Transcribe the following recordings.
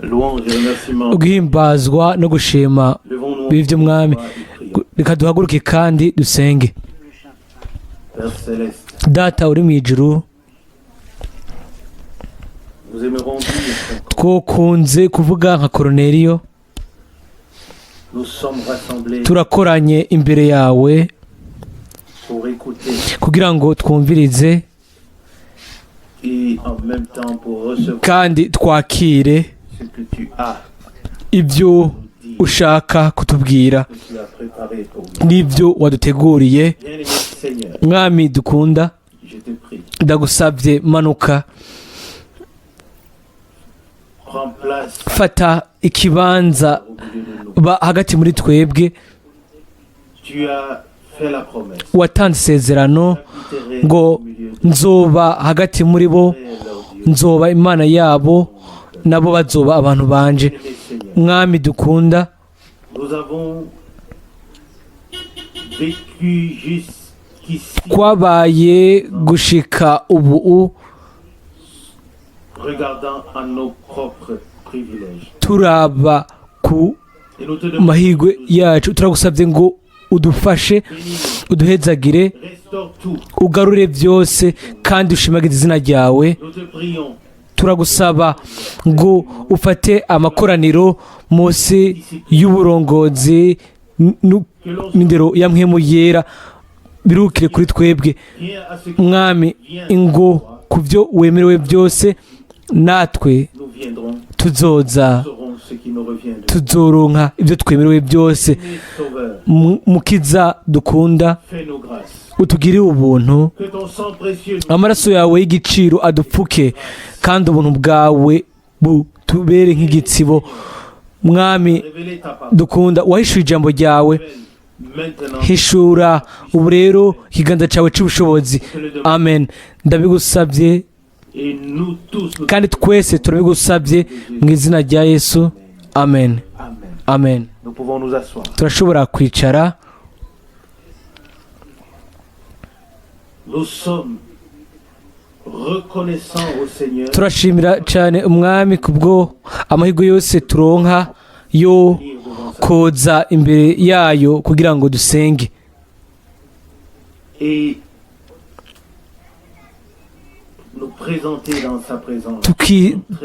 Louange et remerciement. Guhimbazwa no gushima Levons-nous b'ivy'umwami. et prions. Reka duhaguruke kandi dusenge. Père céleste, Data uri mu ijuru, nous aimerons dire twokunze kuvuga nka Koroneliyo. Nous sommes rassemblés Turakoranye imbere yawe pour écouter kugira ngo twumvirize et en même temps pour recevoir kandi twakire ce que tu as ibyo dit, ushaka kutubwira ce que tu as préparé pour nous. N'ibyo waduteguriye. Bien-aimé Seigneur, Mwami dukunda, je te prie, ndagusabye, manuka, prends place fata ikibanza, au milieu de nous. Ba hagati muri twebwe. Tu as fait la promesse. Watanze isezerano J'habiterai ngo au milieu de nzoba hagati muri bo, leur Dieu. Nzoba Imana yabo, nabo bazoba abantu banje. Bien-aimé Seigneur, Mwami dukunda, nous avons vécu jusqu'ici twabaye gushika ubu regardant à nos propres privilèges. Turaba ku Et nous te demandons mahirwe yacu. Turagusabye ngo udufashe, bénis-nous, uduhezagire, restaure tout. Ugarure byose kandi ushimagize izina ryawe. Nous te prions, Turagusaba ngo ufate amakoraniro munsi y'uburongozi n'indero ya Mpwemu Yera, birukire kuri twebwe. viens à ce qui Mwami, ingo ku byo wemerewe byose, natwe nous viendrons, tuzoza, saurons ce qui nous revient de tuzoronka ibyo twemerewe byose. Bien-aimé Sauveur, Mukiza dukunda, fais-nous grâce. Utugirire ubuntu. Que ton sang précieux nous Amaraso yawe y'igiciro adupfuke kandi ubuntu bwawe butubere nk'igitsibo. Mwami révéler ta parole. dukunda, wahishuye ijambo ryawe. Maintenant, Hishura ubu rero ikiganza cyawe cy'ubushobozi. te le demande. Amen. Ndabigusabye Et nous tous, nous kandi twese turabigusabye mu izina rya Yesu. Amen. Amen. Amen. Nous pouvons nous asseoir. Turashobora kwicara. Nous sommes reconnaissants au Seigneur Turashimira cyane umwami kubwo amahirwe yose turonka yo de venir devant sa koza imbere yayo kugira ngo dusenge et nous présenter dans sa présence.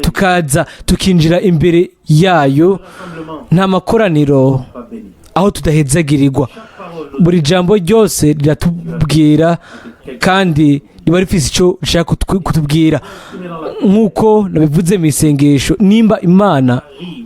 Tukaza tukinjira imbere yayo. Rassemblement Nta makoraniro pas béni. Aho tudahezagirirwa. Chaque parole nous Buri jambo ryose riratubwira avec quelque kandi riba rifise icyo rishaka kutubwira. chose dans la Nk'uko nabivuze mu isengesho, nimba Imana arrive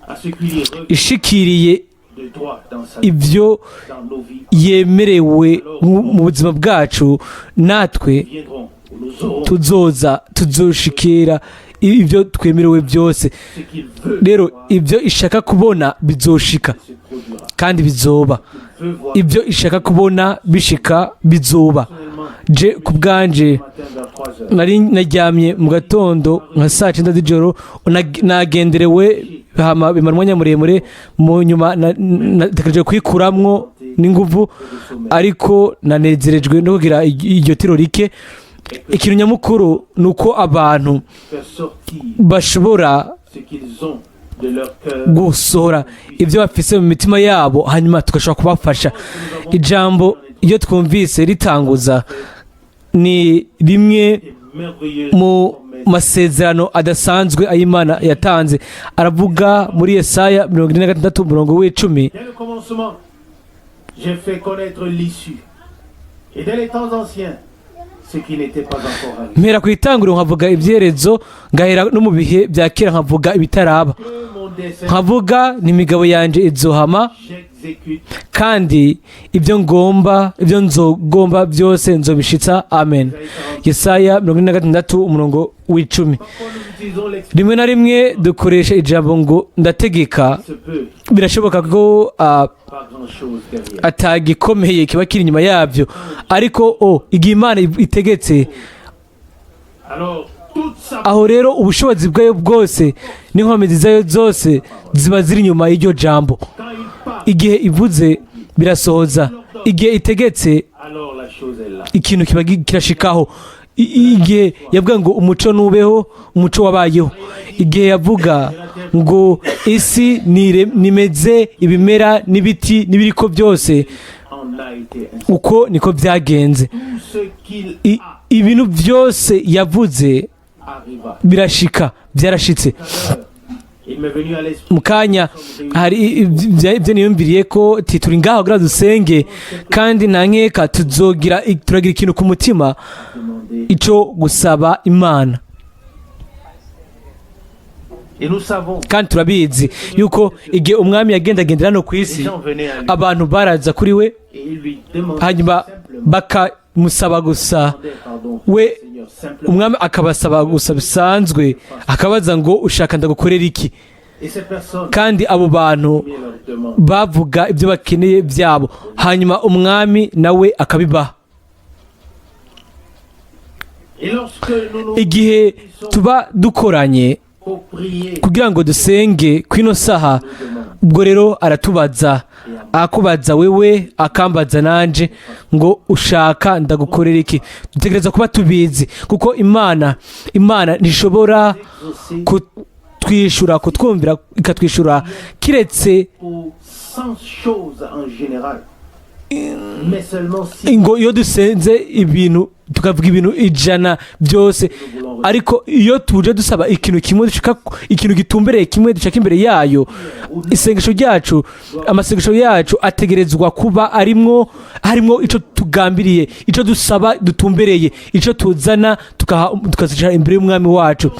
à ce qu'il y revient ishikiriye de toi dans sa vie, ibyo dans nos vies, yemerewe mu buzima bwacu, natwe viendrons, où nous aurons tuzoza tuzoshikira ibyo twemerewe byose. Ce qu'il veut Rero voir ibyo ishaka kubona bizoshika se produira. kandi bizoba. Il veut voir Ibyo ishaka kubona bishika bizoba. personnellement Je ku bwanje, matin vers 3 heures. Nari naryamye mu gatondo nka saa 9 z'ijoro, nagenderewe, hama bimara umwanya muremure. Mu nyuma natekereje kwikuramwo n'inguvu, De sommeil. Ariko nanezerejwe no kugira iryo tiro rike. Ikintu nyamukuru ni uko abantu Faire sortir bashobora ce qu'ils ont de leur cœur. Gusohora ibyo bafise mu mitima yabo, hanyuma tugashobora kubafasha. Ijambo iyo twumvise ritanguza ni rimwe Des merveilleuses mu promesses. Masezerano adasanzwe ay'Imana yatanze. Aravuga muri Yesaya 46, umurongo w'10. Dès le commencement, j'ai fait connaître l'issue. Et dès les temps anciens, ce qui n'était pas encore arrivé. Mpera ku itanguriro nkavuga ibyerezo, ngahera no mu bihe bya kera nkavuga ibitaraba, Que mon dessein, nkavuga n'imigabo yanjye izohama, j'exécute. Kandi ibyo ngomba, ibyo nzogomba byose nzobishitsa. Amen. Isaïe 40. Yesaya 46, umurongo w'10. Parfois, nous utilisons l'expression Rimwe na rimwe dukoresha ijambo ngo ndategeka. se peut, Birashoboka ko pas grand-chose derrière. Atagikomeye kiba kiri inyuma yabyo, ariko igihe Imana itegetse, Alors, toute sa aho rero ubushobozi bwayo bwose n'inkomezi zayo zose ziba ziri inyuma y'iryo jambo. Quand il parle, Igihe ivuze birasohoza. Igihe itegetse, alors la chose est là. Ikintu kiba kirashikaho. Igihe yavuga ngo umuco nubeho, umuco wabayeho. Igihe yavuga ngo isi nimeze ibimera n'ibiti n'ibiriko byose, En a été ainsi. uko niko byagenze. Tout ce qu'il Ibintu byose yavuze arriva. birashika, byarashitse. Il m'est venu à l'esprit Mu kanya hari ibyo niyumviriye ko ti turi ngaho kugira dusenge, kandi nta nkeka tuzogira, turagira ikintu ku mutima demander. ico gusaba Imana. Et nous savons, Kandi turabizi yuko igihe Umwami yagendagendera hano ku isi, les gens venaient à lui abantu baraza kuri we, et ils lui demandaient hanyuma simplement, bakamusaba gusa demandaient pardon, we Seigneur, simplement. Umwami akabasaba gusa bisanzwe, akabaza ngo: "Ushaka ndagukorera iki?" Et ces personnes Kandi abo bantu leur demande. bavuga ibyo bakeneye byabo, hanyuma Umwami nawe akabibaha. Et lorsque nous nous Igihe tuba dukoranye pour prier, kugira ngo dusenge kw'ino saha, nous demande. ubwo rero aratubaza, akubaza wewe, akambaza nanje ngo: "Ushaka ndagukorera iki?" Dutegereza kuba tubizi, kuko Imana ntishobora Exaucer kutwishyura, kutwumvira, ikatwishyura kiretse pour 100 choses en général. Mais seulement si ngo iyo dusenze ibintu, tukavuga ibintu 100 byose, nous voulons ariko iyo tuje dusaba ikintu kimwe dushaka, ikintu gitumbereye kimwe dushaka imbere yayo, isengesho ryacu, amasengesho yacu ategerezwa kuba arimwo icyo tugambiriye, icyo dusaba dutumbereye, icyo tuzana tukazishyira imbere y'Umwami wacu.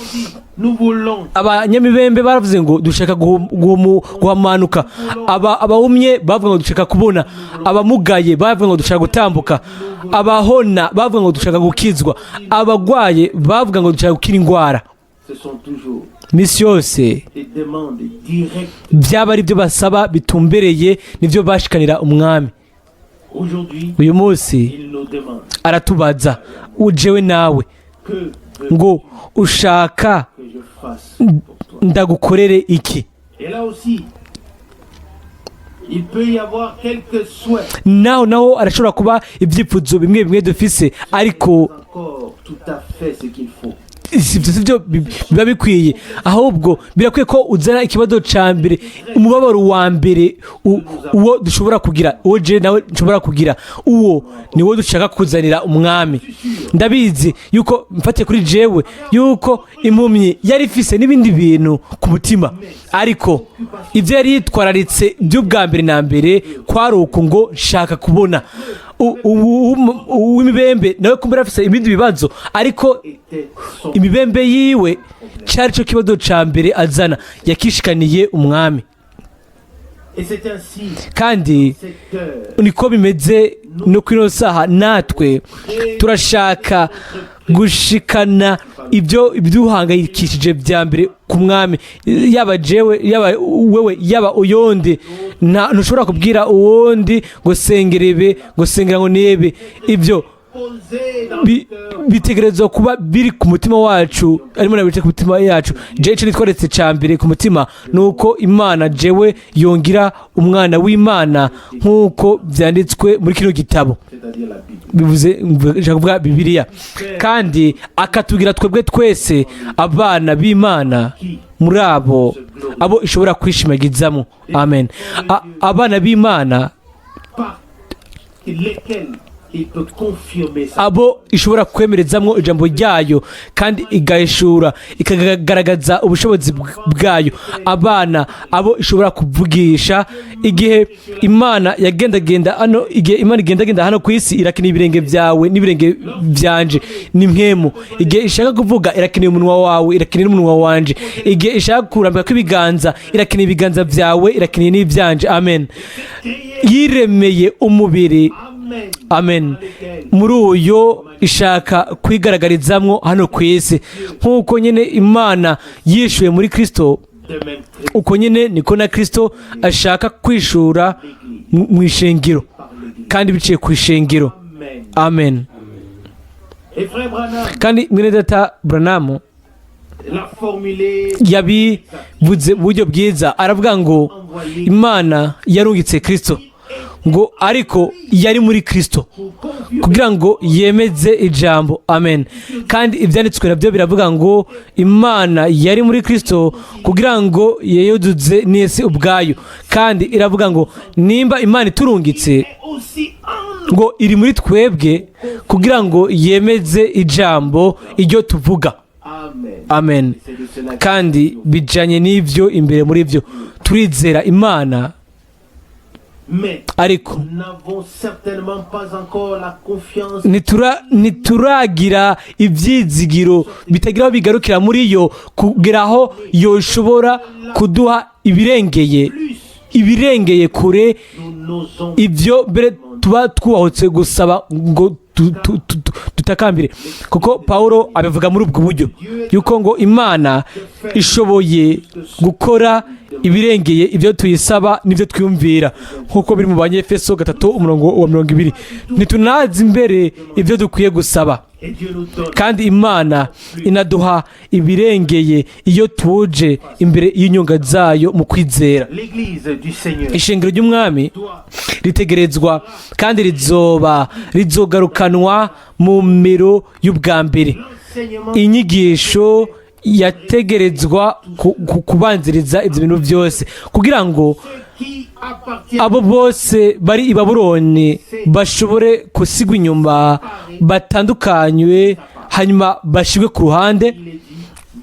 Nous voulons Abanyamibembe baravuze ngo: "Dushaka guhamanuka." Abahumye bavuga ngo: "Dushaka kubona." Abamugaye bavuga ngo: "Dushaka gutambuka." Abahona bavuga ngo: "Dushaka gukizwa." Abagwaye bavuga ngo: "Dushaka gukira indwara." Ce sont toujours Misi yose des demandes directes. byaba ari byo basaba bitumbereye, nibyo bashikanira Umwami. Aujourd'hui, Uyu munsi il nous demande aratubaza ujewe nawe que veux ngo: "Ushaka que je fasse pour toi?" ndagukorere iki?" Et là aussi, il peut y avoir quelques souhaits, Naho arashobora kuba ibyifuzo bimwe bimwe dufise, ariko encore tout à fait ce qu'il faut. Ibyo si byo biba bikwiye. Ahubwo birakwiye ko uzana ikibazo cya mbere, umubabaro wa mbere uwo dushobora kugira, uwo je nawe nshobora kugira, uwo ni wo dushaka kuzanira Umwami. Ndabizi yuko mfatiye kuri jewe yuko impumyi yari ifise n'ibindi bintu ku mutima, ariko ibyo yari yitwararitse by'ubwa mbere na mbere kwari uku ngo: "Nshaka kubona." Uw'imibembe nawe kumbura afise ibindi bibazo, ariko Était son imibembe yiwe cyari cyo kibazo cya mbere azana, yakishikaniye Umwami. Et c'est ainsi, Kandi cette heure, niko bimeze no kuri ino saha, natwe turashaka gushikana ibyo ibiduhangayikishije bya mbere ku Mwami, yaba jewe, yaba wewe, yaba uyondi. Ntushobora kubwira uwundi ngo sengerebe, ngo sengera, ngo nebe ibyo posé dans le cœur bitegerezwa kuba biri ku mutima wacu, arimo nabice ku mutima yacu. Je ico nitwaretse ca mbere ku mutima ni uko Imana jewe yongira umwana w'Imana nk'uko vyanditswe muri kino gitabo, c'est-à-dire la Bible. Bivuze, nshaka kuvuga Bibiliya, kandi akatugira twebwe twese abana b'Imana, muri abo ishobora kwishimagizamo. Amen. Abana b'Imana Par lesquels il peut confirmer ça. abo ishobora kwemerezamwo ijambo ryayo kandi igahishura, ikagaragaza ubushobozi bwayo, abana abo ishobora kuvugisha. Igihe Imana yagendagenda hano, igihe Imana igendagenda hano ku isi, irakeneye ibirenge byawe n'ibirenge byanje, ni mwemu. Igihe ishaka kuvuga, irakeneye umunwa wawe, irakeneye n'umunwa wanje. Igihe ishaka kurambika kw'ibiganza, irakeneye ibiganza byawe, irakeneye n'ibyanje. Amen. Yiremeye umubiri. Amen. Amen. Muri uyo ishaka kwigaragarizamwo hano ku isi. Nk'uko nyine Imana yishuye muri Kristo, De même Christ uko nyine niko na Kristo ashaka kwishura mu ishengero, par l'Église. kandi biciye ku ishengero. Amen. Amen. Et frère Branham Kandi mwene data Branham l'a formulé yabivuze mu buryo bwiza, aravuga ngo envoyé Imana yarungitse Kristo Ngo ariko yari muri Kristo pour confirmer kugira ngo yemeze ijambo. Amen. Kandi ibyanditswe nabyo biravuga ngo Imana yari muri Kristo kugira ngo yeyuzuze n'isi ubwayo. Kandi iravuga ngo nimba Imana iturungitse, est aussi en nous. ngo iri muri twebwe kugira ngo yemeze ijambo iryo tuvuga. Amen. Amen. C'est de cela Kandi bijanye n'ibyo imbere muri byo turizera Imana. Mais Ariko nous n'avons certainement pas encore la confiance ntituragira ibyizigiro bitagira aho bigarukira muri yo kugera aho yoshobora kuduha ibirengeye plus. ibirengeye kure Nous n'osons ibyo mbere tuba twubahutse gusaba ngo dutakambire, kuko Pawulo abivuga muri ubwo buryo yuko ngo Imana ishoboye gukora ibirengeye ibyo tuyisaba n'ibyo twiyumvira, nk'uko biri mu Banyefeso 3 umurongo wa 20. Ntitunazi imbere ibyo dukwiye gusaba. Et Dieu nous donne Kandi Imana inaduha ibirengeye iyo tuje imbere y'inyonga zayo mu kwizera. L'église du Seigneur Ishengero ry'Umwami doit ritegerezwa kandi rizoba rizogarukanwa mu miro y'ubwa mbere. L'enseignement Inyigisho yategerezwa kubanziriza ibyo bintu byose kugira ngo qui appartient abo bose bari i Babuloni bashobore gusigwa inyuma, batandukanywe, hanyuma bashyirwe ku ruhande. Il est dit,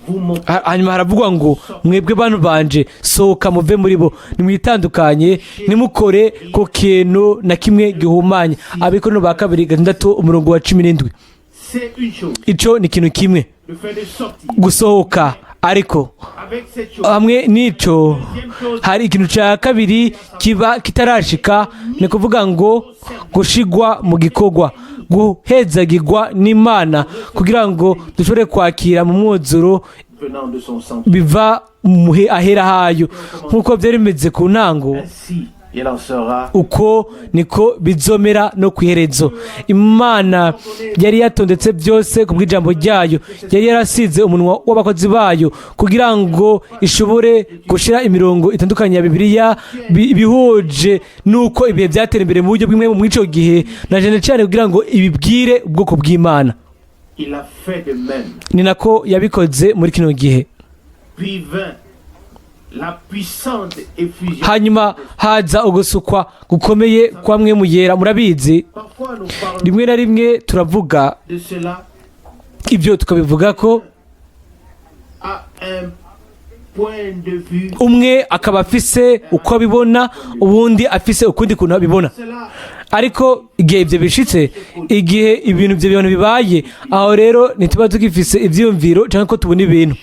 vous mon Hanyuma haravugwa ngo: "Mwebwe bantu banje, sohoka muve muri bo, nimwitandukanye, nimukore ku kintu na kimwe gihumanye." Abakorinto ba kabiri 6 umurongo wa 17. C'est une chose, Ico ni ikintu kimwe, le fait de sortir gusohoka, ariko avec cette chose. hamwe n'ico Deuxième chose, hari ikintu cya kabiri kiba kitarashika, ni kuvuga ngo gushigwa mu gikorwa, guhezagirwa n'Imana kugira ngo dushobore kwakira mu mwuzuro venant de son sang. biva muhe ahera hayo, nk'uko byari bimeze ku ntango. Ainsi, il en sera. Uko niko bizomera no ku iherezo. Imana yari yatondetse byose ku bw'ijambo ryayo, yari yarasize umunwa w'abakozi bayo kugira ngo ishobore gushyira imirongo itandukanye ya Bibiliya bihuje n'uko ibihe byatera imbere mu buryo bw'imwe muri icyo gihe, na cyane cyane kugira ngo ibibwire ubwoko bw'Imana. Il a fait de même. Ni nako yabikoze muri kino gihe. Puis vint la puissante effusion. Hanyuma haza ugusukwa gukomeye kwa Mpwemu Yera. Murabizi, Parfois, nous parlons rimwe na rimwe turavuga de cela ibyo, tukabivuga ko à un point de vue. umwe akaba afise uko abibona, ubundi afise ukundi kuntu abibona. Cela Ariko igihe ibyo bishitse, igihe ibintu ibyo bintu bibaye, aho rero ntituba tugifise ivyiyumviro cyangwa ko tubona ibintu,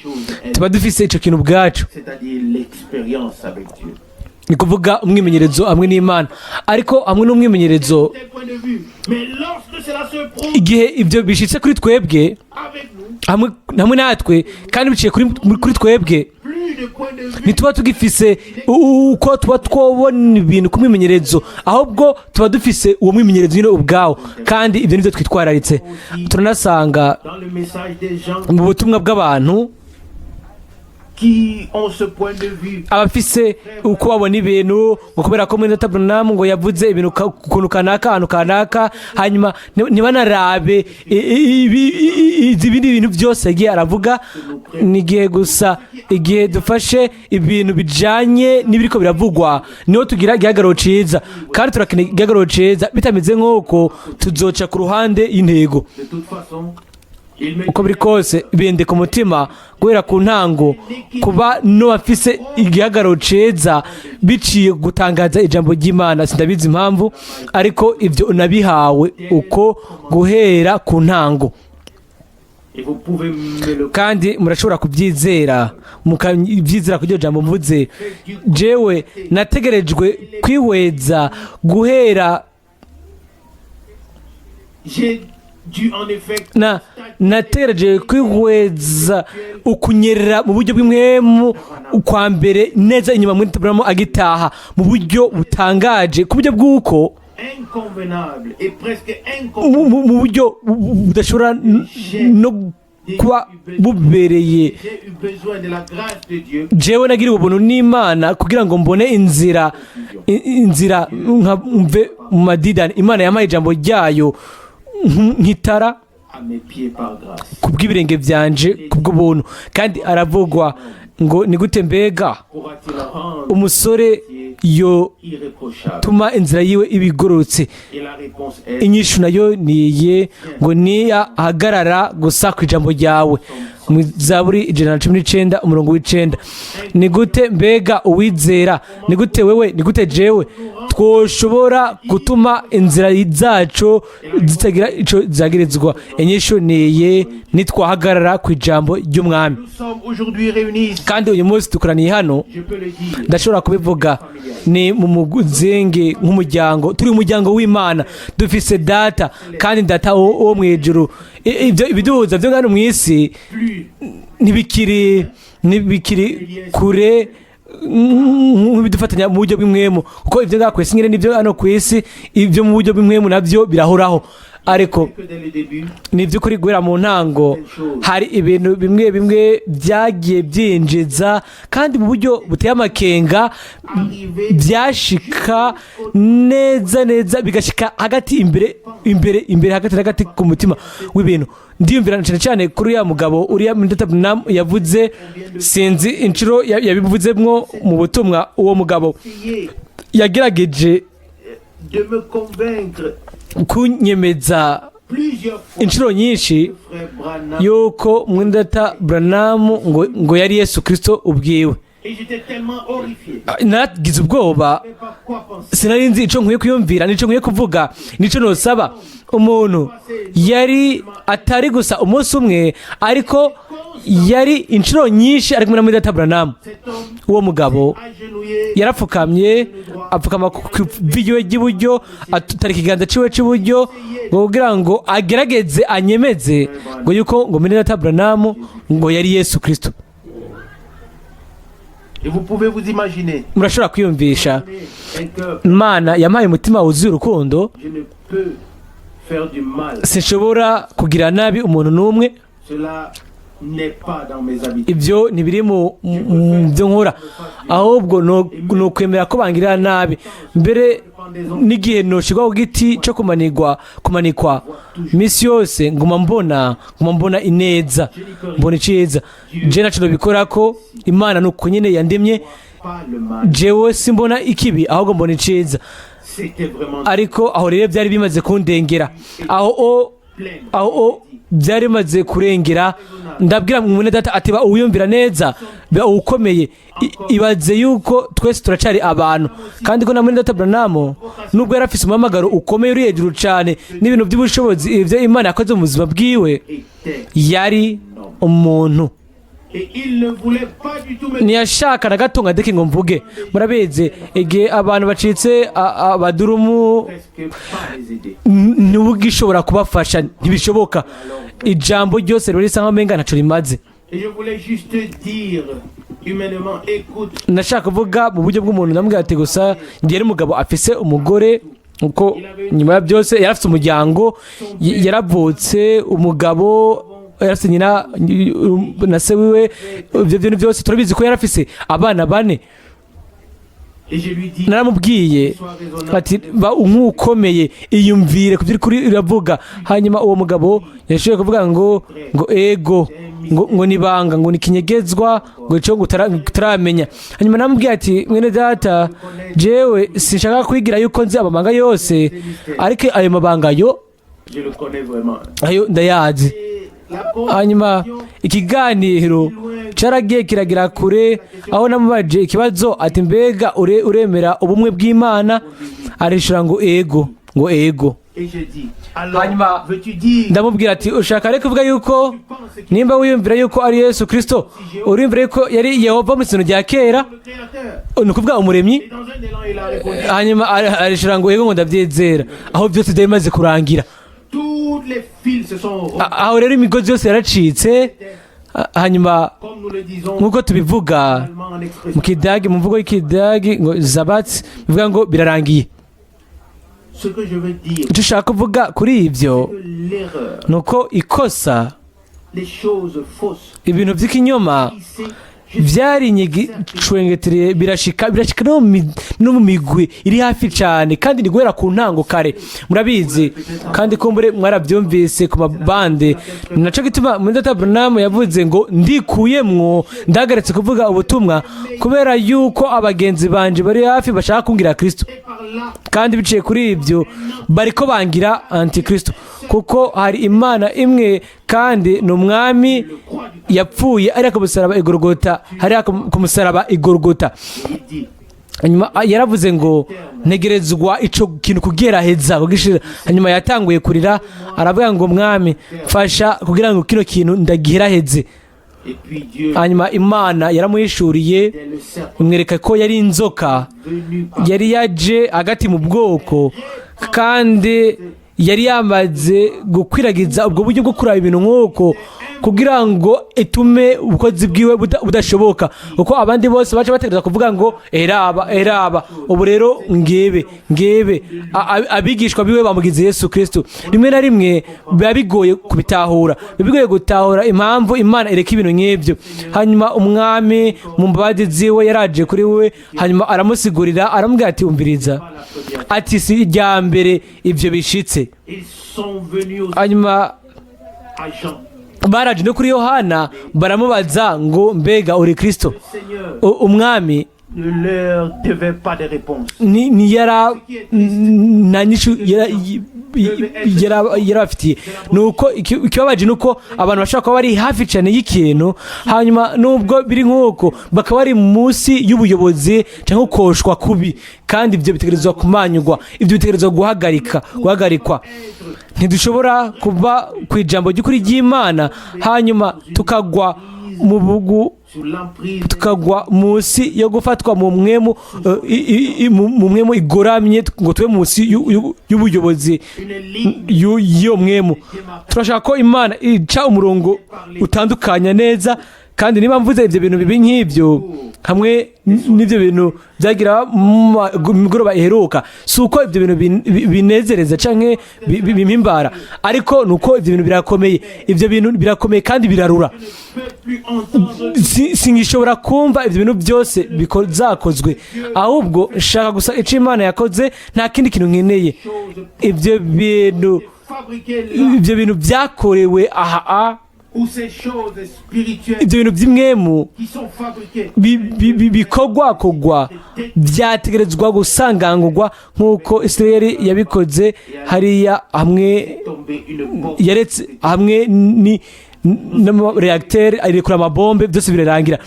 tuba dufise ico kintu ubwacu, c'est-à-dire l'expérience avec Dieu. ni kuvuga umwimenyerezo hamwe n'Imana. Ariko hamwe n'umwimenyerezo, Tel point de vue. Mais lorsque cela se produit igihe ibyo bishitse kuri twebwe, avec nous, hamwe natwe, kandi biciye kuri twebwe, plus de point de vue. ntituba tugifise uko tuba twobona ibintu ku mwimenyerezo, ahubwo tuba dufise uwo mwimenyerezo nyine ubwawo. Kandi ibyo nibyo twitwararitse. Turanasanga Dans le message des gens mu butumwa bw'abantu qui ont ce point de vue, abafise uko babona ibintu, ngo kubera ko mwene Branham ngo yavuze ibintu ukuntu kanaka, ahantu kanaka, hanyuma ntibanarabe ibindi bintu byose yagiye aravuga. Ni igihe gusa, igihe dufashe ibintu bijanye n'ibiriko biravugwa, niho tugira igihagararo ciza. Kandi turakeneye igihagararo ciza. Bitameze nk'uko, tuzoca ku ruhande y'intego. De toute façon, il me Uko biri kose, bende ku mutima guhera ku ntango kuba n'abafise igihagararo ceza biciye gutangaza ijambo ry'Imana. Sindabizi impamvu, ariko ibyo nabihawe uko guhera ku ntango. Et vous pouvez me le Kandi murashobora kubyizera, mukabyizera ku iryo jambo mvuze. Jewe nategerejwe kwihweza guhera J'ai dû en effet na nategereje kwihweza ukunyerera mu buryo bw'impwemu kwa mbere neza inyuma muri Branham agitaha, mu buryo butangaje, ku buryo bw'uko inconvenable et presque inconvenable. Mu buryo budashobora no kuba bubereye. J'ai eu besoin de la grâce de Dieu. Jewe nagiriwe ubuntu n'Imana kugira ngo mbone inzira. inzira nka mve mu madidani. Imana yampaye ijambo ryayo nk'itara à mes pieds par grâce. Kubw'ibirenge byanje kubw'ubuntu. Kandi aravugwa ngo: ni gute mbega Pourra-t-il rendre umusore yo irréprochable? tuma inzira yiwe ibigororotse? Et la réponse est: Inyishu nayo niye ngo niyahagarara gusa ku ijambo ryawe, mu Zaburi 119 umurongo w'9. Ni gute mbega uwizera, ni gute wewe, ni gute jewe twoshobora gutuma inzira zacu zitagira ico zagirizwa? Inyishu niye: nitwahagarara ku ijambo ry'Umwami. Nous sommes aujourd'hui réunis ici. Kandi uyu munsi dukoraniye hano, Je peux le dire. ndashobora kubivuga, ni mu muzingi nk'umuryango. Turi umuryango w'Imana, dufise Data, kandi Data wo mu ijuru. Ibyo ibiduhuza byo ngano mu isi Plus ntibikiri kure nk'ibidufatanya mu buryo bw'impwemu, kuko ibyo ngaha ku isi nyine nibyo hano ku isi, ibyo mu buryo bw'impwemu nabyo birahoraho. Ariko que dès le début, ni iby'ukuri, guhera mu ntango hari ibintu bimwe bimwe byagiye byinjiza, kandi mu buryo buteye amakenga, arrivé byashika neza neza, bigashika hagati imbere imbere imbere, hagati na hagati ku mutima w'ibintu. Ndiyumvira cyane cyane kuri uriya mugabo, uriya Mwene Branham yavuze, sinzi inshuro yabivuzemwo mu butumwa. Uwo mugabo essayé yagerageje de me convaincre kunyemeza plusieurs fois. inshuro nyinshi Frère Branham. yuko Mwene Branham ngo yari Yesu Kristo ubwiwe. Et j'étais tellement horrifié. Naragize ubwoba. Je ne savais pas quoi penser. Sinari nzi ico nkwiye kwiyumvira, nico nkwiye kuvuga, nico nosaba. Umuntu yari atari gusa umunsi umwe, ariko yari inshuro nyinshi ari kumwe na Mwene Branham. Cet homme Uwo mugabo agenouillé yarapfukamye, apfukama ku ivi ryiwe ry'iburyo, atara ikiganza ciwe c'iburyo ngo kugira ngo agerageze anyemeze ngo yuko ngo Mwene Branham ngo yari Yesu Kristo. Et vous pouvez vous imaginer Murashobora kwiyumvisha, un cœur, Imana yampaye umutima wuzuye urukundo. je ne peux faire du mal. Sinshobora kugira nabi umuntu n'umwe. Cela n'est pas dans mes habitudes. Ibyo ntibiri mu byo nkora, ahubwo ni ukwemera ko bangirira nabi. Mbere n'igihe noshirwa ku giti cyo kumanikwa, minsi yose nguma mbona ineza, mbona iciza. Je naco nobikora ko Imana ni uko nyene yandemye. Pas le mal. Jewe simbona ikibi, ahubwo mbona iciza. C'était vraiment Ariko aho rero byari bimaze kundengera, aho o plein. aho o byari bimaze kurengera. Ndabwira mwene Data ati: ba uwiyumvira neza, ba ukomeye. Ibaze yuko twese turacari abantu, kandi ko na Mwene Data Branham, nubwo yari afise umuhamagaro ukomeye uri hejuru cane n'ibintu by'ubushobozi ibyo Imana yakoze mu buzima bwiwe, Était. yari umuntu. Et il ne voulait pas du tout me Ntiyashaka na gato ngo andeke ngo mvuge. Murabizi, igihe abantu bacitse abadurumu, presque pas les aider. ntubugishobora kubafasha, ntibishoboka. Ijambo ryose riba risa nkaho umenga ntaco rimaze. Et je voulais juste dire humainement, écoute, Nashaka kuvuga mu buryo bw'umuntu, ndamubwira ati gusa ngiye ari umugabo afise umugore, kuko nyuma ya byose yari afise umuryango, yaravutse umugabo, yari afise nyina na se wiwe. Ibyo bintu byose turabizi ko yari afise abana bane. Et je lui dis, Naramubwiye sois raisonnable. ati: ba nk'ukomeye, iyumvire ku byo uri uravuga. Hanyuma uwo mugabo yashoboye kuvuga ngo ego, ngo nibanga, ngo ni kinyegezwa, ngo ico ngo utaramenya. Hanyuma namubwiye ati: mwene Data, jewe sinshaka kwigira yuko nzi amabanga yose, ariko ayo mabanga yo Je le connais vraiment. ayo ndayazi. Et la Hanyuma conversation, ikiganiro caragiye kiragira kure, aho namubaje ikibazo ati: mbega uremera ubumwe bw'Imana? Arishura ngo ego, ngo ego. Et je dis, alors, Hanyuma veux-tu dire, ndamubwira ati: ushaka rero kuvuga yuko nimba wiyumvira yuko ari Yesu Kristo, uriyumvira yuko yari Yehova mu isezerano rya kera, le Créateur? ni ukuvuga Umuremyi? Et dans un élan, il a répondu, Hanyuma arishura ngo ego, ngo ndabyizera. Aho byose byari bimaze kurangira. Toutes les fils se sont rompus, Aho rero imigozi yose yaracitse. Hanyuma comme nous le disons nk'uko tubivuga finalement en expression. mu Kidagi, mu mvugo y'Ikidagi, ngo zabatsi, bivuga ngo birarangiye. Ce que je veux dire, Icyo ushaka kuvuga kuri ibyo que l'erreur, ni uko ikosa, les choses fausses, ibintu by'ikinyoma ici, byarinyigicwengetereye, birashika no mu no mu migwi iri hafi cyane, kandi ni guhera ku ntango kare. Murabizi, kandi kumbure mwarabyumvise ku mabande. Naco gituma muri Data Branham yavuze ngo: "Ndikuyemwo, ndahagaritse kuvuga ubutumwa kubera yuko abagenzi banje bari hafi bashaka kungira Kristo, Et par là, kandi biciye kuri ibyo bariko bangira antikristo, kuko hari Imana imwe kandi ni Umwami yapfuye ari ku musaraba igorogota, hariya ku musaraba igorogota." Il dit, Hanyuma yaravuze ngo: "Ntegerezwa ico kintu kugeraheza kugishira." Hanyuma yatanguye kurira, aravuga ngo: "Mwami, mfasha kugira ngo kino kintu ndagiheraheze." Et puis Dieu, Hanyuma Imana yaramuhishuriye, dès le serpent imwereka ko yari inzoka venu par yari yaje hagati mu bwoko, kandi yari yamaze gukwiragiza ubwo buryo bwo kuraba ibintu nk'uko kugira ngo itume ubukozi bwiwe budashoboka, kuko abandi bose baca bategereza kuvuga ngo: "Eraba, eraba, ubu rero ngebe ngebe abigishwa biwe bamugize Yesu Kristo." Rimwe na rimwe biba bigoye kubitahura, biba bigoye gutahura impamvu Imana ireka ibintu nk'ibyo. Hanyuma Umwami mu mbabazi ziwe yaraje kuri we, hanyuma aramusigurira, aramubwira ati: "Umviriza," ati: "Si irya mbere ibyo bishitse." Ils sont venus aussi Hanyuma à Jean. baraje no kuri Yohana, baramubaza ngo: "Mbega uri Kristo?" Le Seigneur Umwami ne leur devait pas de réponse. ni ntiyara nta nyishu yarabafitiye. Nuko ikibabaje nuko abantu bashobora kuba bari hafi cyane y'ikintu, hanyuma nubwo biri nk'uko bakaba bari munsi y'ubuyobozi cyangwa ukoshwa kubi, kandi ibyo bitegerezwa kumanyurwa, ibyo bitegerezwa guhagarikwa. Ntidushobora kuva ku ijambo ry'ukuri ry'Imana hanyuma tukagwa mu bugu, Sous l'emprise tukagwa munsi yo gufatwa mu mwemu mu mwemu igoramye, ngo tube munsi y'ubuyobozi une ligne y'iyo mwemu. Turashaka ko Imana ica umurongo utandukanya neza. Kandi niba mvuze ibyo bintu bibi nk'ibyo hamwe n'ibyo bintu byagira mu migoroba iheruka, si uko ibyo bintu binezereza canke bimpimbara, ariko ni uko ibyo bintu birakomeye, ibyo bintu birakomeye kandi birarura. Ne peut plus entendre. Singishobora kumva ibyo bintu byose zakozwe, ahubwo nshaka gusa icyo Imana yakoze, nta kindi kintu nkeneye. Ibyo bintu Fabriquées là ibyo bintu byakorewe aha a où ces choses spirituelles ibyo bintu by'imwemu qui sont fabriquées bikorwakogwa byategerezwa gusangangurwa nk'uko Israel yabikoze hariya hamwe tomber une bombe. yaretse hamwe ni n'amaréacteur arekura amabombe, byose birarangira.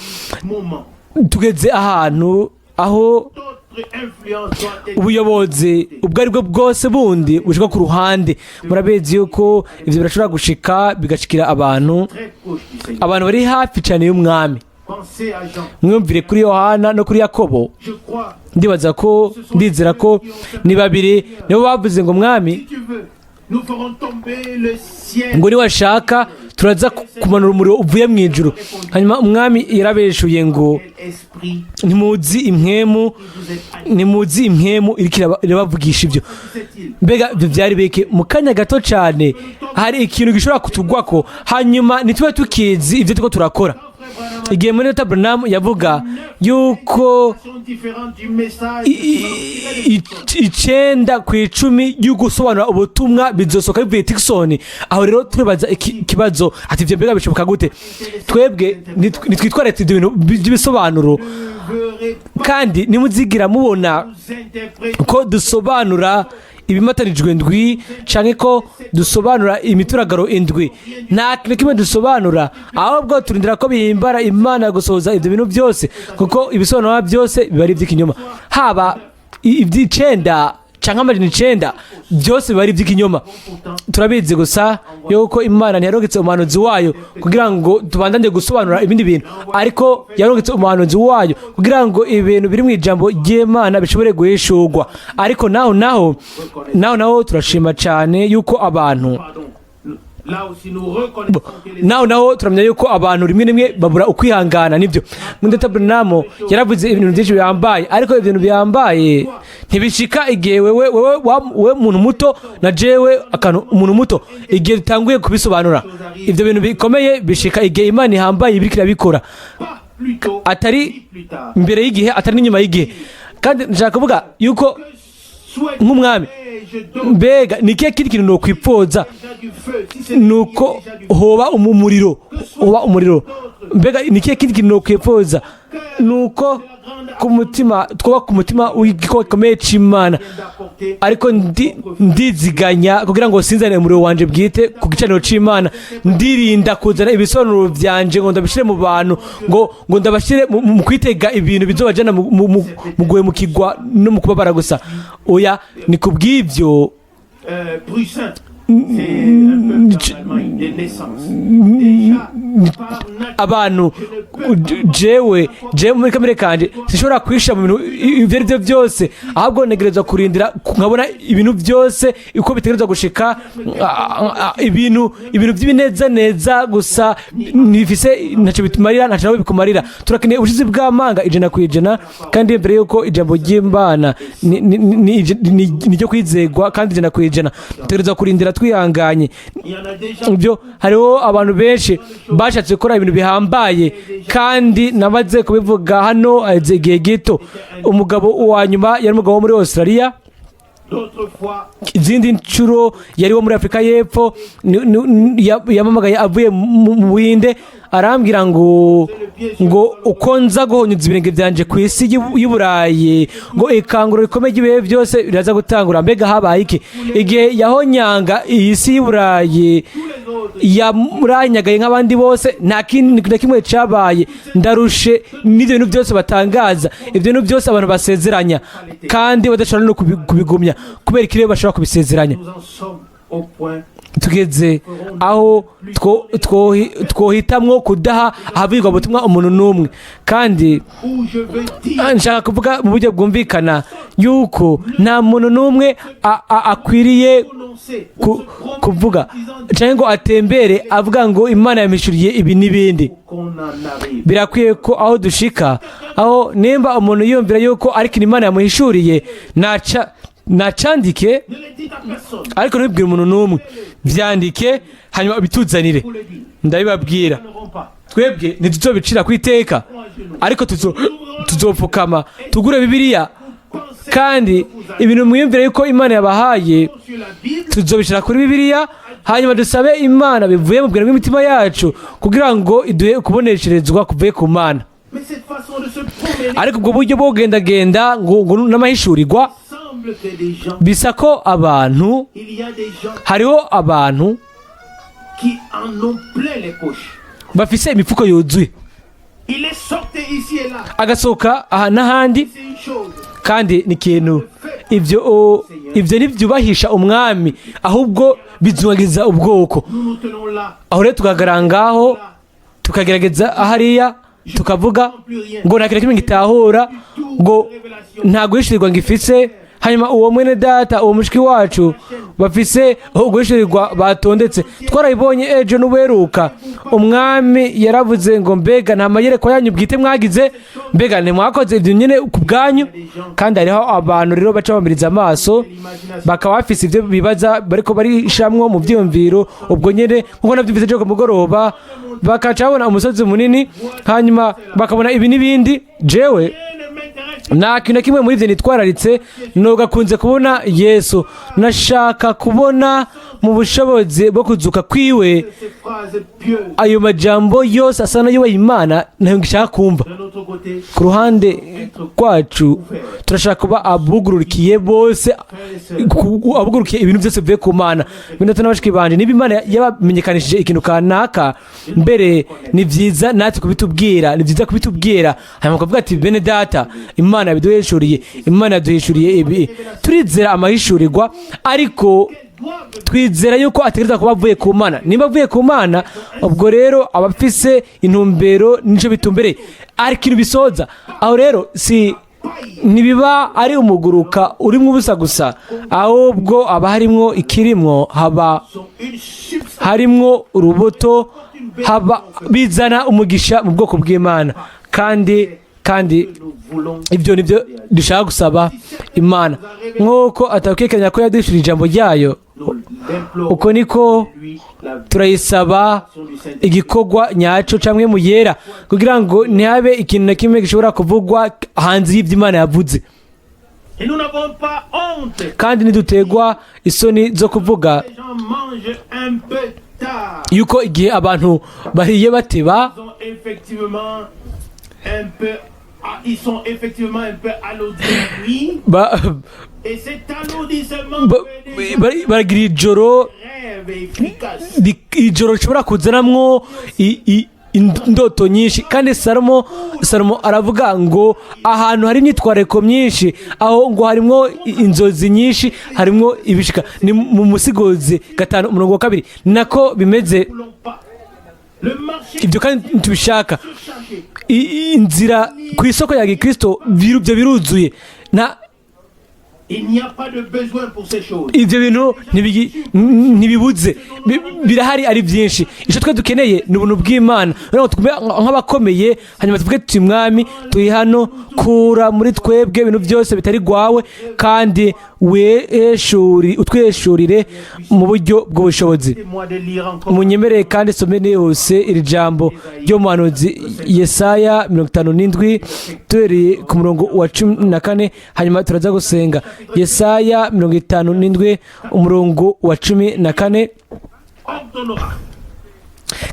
Moment. Tugeze ahantu aho D'autres influences doivent être ubuyobozi ubwo ari bwo bwose bundi bushika ku ruhande. Murabizi yuko ibyo birashobora gushika, bigashikira abantu, très proches du Seigneur. abantu bari hafi cyane y'Umwami. Pensez à Jean. Mwumvire kuri Yohana no kuri Yakobo. Je crois, Ndibaza ko, ndizera ko ni babiri nibo bavuze ngo: "Mwami, si tu veux, nous ferons tomber le ciel." ngo niwashaka turaza kumanura umuriro uvuye mu ijuru." Hanyuma Umwami yarabeshuye ngo: Quel esprit "Ntimuzi impwemu, vous êtes animé, ntimuzi impwemu iriko irabavugisha ibyo." disait-il. Mbega ibyo byari beke mu kanya gato cyane, hari ikintu gishobora kutugwako, hanyuma ntitube tukizi ibyo turiko turakora. Igihe muri Data Branham yavuga yuko Sont différentes du message. 9 ku 10 y'ugusobanura ubutumwa bizosohoka bivuye Tucson, aho rero turibaza ikibazo ati: "Ibyo mbega bishoboka gute?" Twebwe nitwitwararika ibyo bintu by'ibisobanuro, Ne verrez pas kandi nimuzigira mubona nous interpréter ko dusobanura ibimatanijwe ndwi canke ko dusobanura imituragaro indwi. Nta kintu kimwe dusobanura, ahubwo turindira ko bihimbara Imana gusohoza ibyo bintu byose, kuko ibisobanuro byose biba ari iby'ikinyoma, haba iby'icenda canke 900, byose biba ari iby'ikinyoma. Turabizi gusa yuko Imana ntiyarungitse umuhanuzi wayo kugira ngo tubandanye gusobanura ibindi bintu, ariko yarungitse umuhanuzi wayo kugira ngo ibintu biri mu ijambo ry'Imana bishobore guhishurwa. Ariko naho turashima cyane yuko abantu Pardon. Là aussi, nous reconnaissons que les naho turamenya yuko abantu rimwe rimwe babura ukwihangana. Nibyo, muri Branham yaravuze ibintu byinshi bihambaye, ariko ibintu bihambaye ntibishika igihe wewe muntu muto na jewe akantu umuntu muto, igihe dutanguye kubisobanura. Ibyo bintu bikomeye bishika igihe Imana ihambaye ibiriko irabikora, pas plus tôt, atari ni plus tard. mbere y'igihe, atari n'inyuma y'igihe. Kandi nshaka kuvuga yuko nk'umwami, Souhaiterais-je donc mbega ni ikihe kindi kintu nokwipfuza? déjà du feu, si c'est Nuko déjà du feu, hoba umuriro, hoba umuriro. Mbega ni ikihe kindi kintu nokwipfuza? Nuko ku mutima twuba ku mutima w'igikorwa gikomeye c'Imana. D'apporter Ariko ndiziganya kugira ngo sinzane umuriro wanje bwite ku gicaniro c'Imana. Ndirinda kuzana ibisobanuro vyanje ngo ndabishire mu bantu, ngo ndabashire mu kwitega ibintu bizobajana mu guhemukirwa no mu kubabara gusa. Oya, ni kubw'ivyo. Brucin, c'est un peuple en Allemagne de naissance. Déjà, par nature, Abantu, jewe muri kamere kanje sinshobora kwisha mu bintu ivyo ari byo byose, ahubwo ntegerezwa kurindira nkabona ibintu byose uko bitegerezwa gushika. Ibintu by'ibinezaneza gusa ntibifise ntacyo bitumarira, ntacyo nabo bikumarira. Turakeneye ubushizi bw'amanga 100%, kandi mbere yuko ijambo ry'Imana ni ryo kwizegwa kandi 100%. Dutegerezwa kurindira twihanganye. Il y en a déjà Ibyo, hariho abantu benshi bashatse gukora ibintu bihambaye, kandi namaze kubivuga hano haheze igihe gito. Umugabo wa nyuma yari umugabo wo muri Australia. D'autres fois, Izindi nshuro yari wo muri Afurika y'Epfo. Yampamagaye avuye mu Buhinde, arambwira ngo uko nza guhonyuza ibirenge byanje ku isi y'Uburayi, ngo ikanguro rikomeye ry'ibihe byose riraza gutangura. Mbega habaye iki? Igihe yahonyanga iyi si y'Uburayi, yamuranyagaye nk'abandi bose, nta kindi na kimwe cyabaye. Ndarushe n'ibyo bintu byose batangaza, ibyo bintu byose abantu basezeranya kandi badashobora no kubigumya. Kubera iki rero bashobora kubisezeranya? Nous en sommes au point Tugeze aho twohitamwo kudaha ahavugirwa ubutumwa umuntu n'umwe. Kandi où je veux dire nshaka kuvuga mu buryo bwumvikana yuko nta muntu n'umwe akwiriye prononcer kuvuga cyangwa ngo atembere avuga ngo Imana yamishuriye ibi n'ibindi. Qu'on en arrive. Birakwiye ko aho dushika aho nimba umuntu yumvira yuko ariko Imana yamuhishuriye, nacandike. Ne le dites à personne. Ariko ntibibwire umuntu n'umwe, byandike hanyuma bituzanire. Vous le dites. Ndabibabwira, Nous n'aurons pas. twebwe ntituzobicira ku iteka, ariko tuzopfukama tugure Bibiliya, kandi ibintu mwiyumvire yuko Imana yabahaye, Sur la Bible, tuzobishyira kuri Bibiliya, hanyuma dusabe Imana bivuye mu bwenge bw'imitima yacu kugira ngo iduhe kubonesherezwa kuvuye ku Mana. Mais cette façon de se promener Ariko ubwo buryo bwo kugendagenda ngo n'amahishurirwa, semble que des gens, bisa ko abantu, il y a des gens hariho abantu qui en ont plein les poches. bafise imifuko yuzuye. Il est sorti ici et là. Agasohoka aha n'ahandi. C'est une chose. Kandi ni ikintu ibyo ntibyubahisha Umwami, ahubwo bizungagiza ubwoko. Nous nous tenons là. Aho rero tugahagarara ngaho, tukagerageza hariya, tukavuga ngo nta kintu na kimwe gitahura, ngo nta guhishurirwa ngifise. Hanyuma uwo mwene data, uwo mushiki wacu bafise uguhishurirwa batondetse, twarabibonye ejo n'ubuheruka. Umwami yaravuze ngo: "Mbega nta mayerekwa yanyu bwite mwagize? Mbega ntimwakoze ibyo nyine ku bwanyu?" Kandi hariho abantu rero baca bamiriza amaso, bakaba bafise ibyo bibaza bariko barishamwo mu byiyumviro ubwo nyene, nkuko nabyumvise ejo ku mugoroba, bakaca babona umusozi munini, hanyuma bakabona ibi n'ibindi. Jewe Rien ne m'intéresse. nta kintu na kimwe muri ibyo nitwararitse. Nugakunze kubona Yesu, nashaka kubona mu bushobozi bwo kuzuka kwiwe. Ces phrases pieuses. Ayo majambo yose asa n'ayubaha Imana ntayo ngishaka kumva. D'un autre côté, Ku ruhande rwacu turashaka kuba abugururikiye bose, abugurukiye ibintu byose bivuye ku Mana. Bene n'abashiki banje, niba Imana yabamenyekanishije ikintu kanaka mbere, ni byiza natwe kubitubwira, ni byiza kubitubwira, hanyuma ukavuga ati: "Bene data, Imana yabiduhishuriye, Imana yaduhishuriye ibi." Turizera amahishurirwa, ariko twizera yuko ategereza kuba avuye ku Mana. Nimba avuye ku Mana, ubwo rero aba afise intumbero nico bitumbereye, ariko ikintu bisoza aho rero si ntibiba ari umuguruka urimo ubusa gusa, ahubwo haba harimwo ikirimwo, haba sont une substance. harimwo urubuto, haba bizana umugisha mu bwoko bw'Imana. Kandi Nous voulons ibyo nibyo dushaka gusaba Imana. Nk'uko atakwekeranya ko yaduhishuriye ijambo ryayo, nous l'implorons. uko niko Lui, la turayisaba vision du Saint-Esprit. igikorwa nyacyo cyangwa mu yera, kugira ngo ntihabe ikintu na kimwe gishobora kuvugwa hanze y'ibyo Imana yavuze. Et nous n'avons pas honte. Kandi ntidutegwa isoni zo kuvuga Les gens mangent un peu tard. yuko igihe abantu bariye bateba, Ils ont effectivement un peu, ah, ils sont effectivement un peu alourdis. Et cet alourdissement fait des gens baragira ijoro rêves efficaces. Ijoro rishobora kuzanamwo indoto nyinshi. Kandi Salomo aravuga ngo ahantu hari imyitwarariko myinshi, aho ngo harimwo inzozi nyinshi, harimwo ibishika. Ni mu Musigozi 5 umurongo wa 2, nako bimeze. Ne voulons pas. Le marché Ibyo kandi ntitubishaka. surchargé. Inzira ku isoko ya gikristo ibyo biruzuye na Il n'y a pas de besoin pour ces choses. Ibyo bintu ntibibuze. Birahari ari byinshi. Icyo twe dukeneye ni ubuntu bw'Imana kugira ngo tugume nk'abakomeye, hanyuma tuvuge tuti: "Mwami, turi hano, kura muri twebwe ibintu byose bitari rwawe, kandi utweshurire mu buryo bw'ubushobozi." Moi de lire encore. Munyemerere kandi some nihuse iri jambo ryo muhanuzi Yesaya 57, tuhereye ku murongo wa 14, hanyuma turaza gusenga. Yesaya 57 umurongo wa 14. Ordonnera.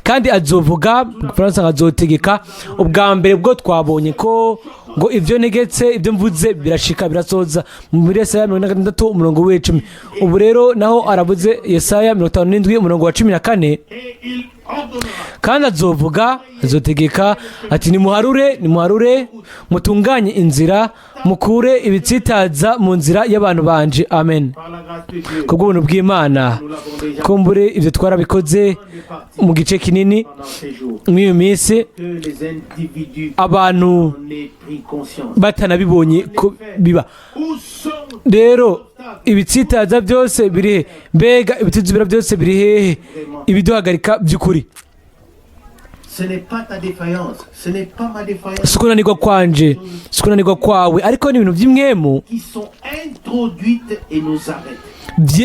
Kandi azovuga, mu Gifaransa ngo azotegeka. Ubwa mbere bwo twabonye ko ngo ibyo ntegetse, ibyo mvuze, birashika, birasoza, muri Yesaya 66 umurongo w'icumi. Ubu rero naho aravuze, Yesaya 57 umurongo wa 14. Et il ordonnera. Kandi azovuga, azotegeka ati: "Nimuharure, nimuharure, mutunganye inzira, mukure ibitsitaza mu nzira y'abantu banje." Amen. Par la grâce de Dieu, Kubw'ubuntu bw'Imana, nous l'avons déjà kumbure ibyo twarabikoze mu gice kinini pendant ces jours. mw'iyo minsi, Que les individus abantu en aient pris conscience. batanabibonye ko biba. Où sont Rero ibitsitaza byose biri he? Mbega ibituzibira byose biri hehe, ibiduhagarika by'ukuri? Ce n'est pas ta défaillance, ce n'est pas ma défaillance Si ukunanirwa kwanje, si ukunanirwa kwawe, ariko ni ibintu by'impwemu qui sont introduites et nous arrêtent.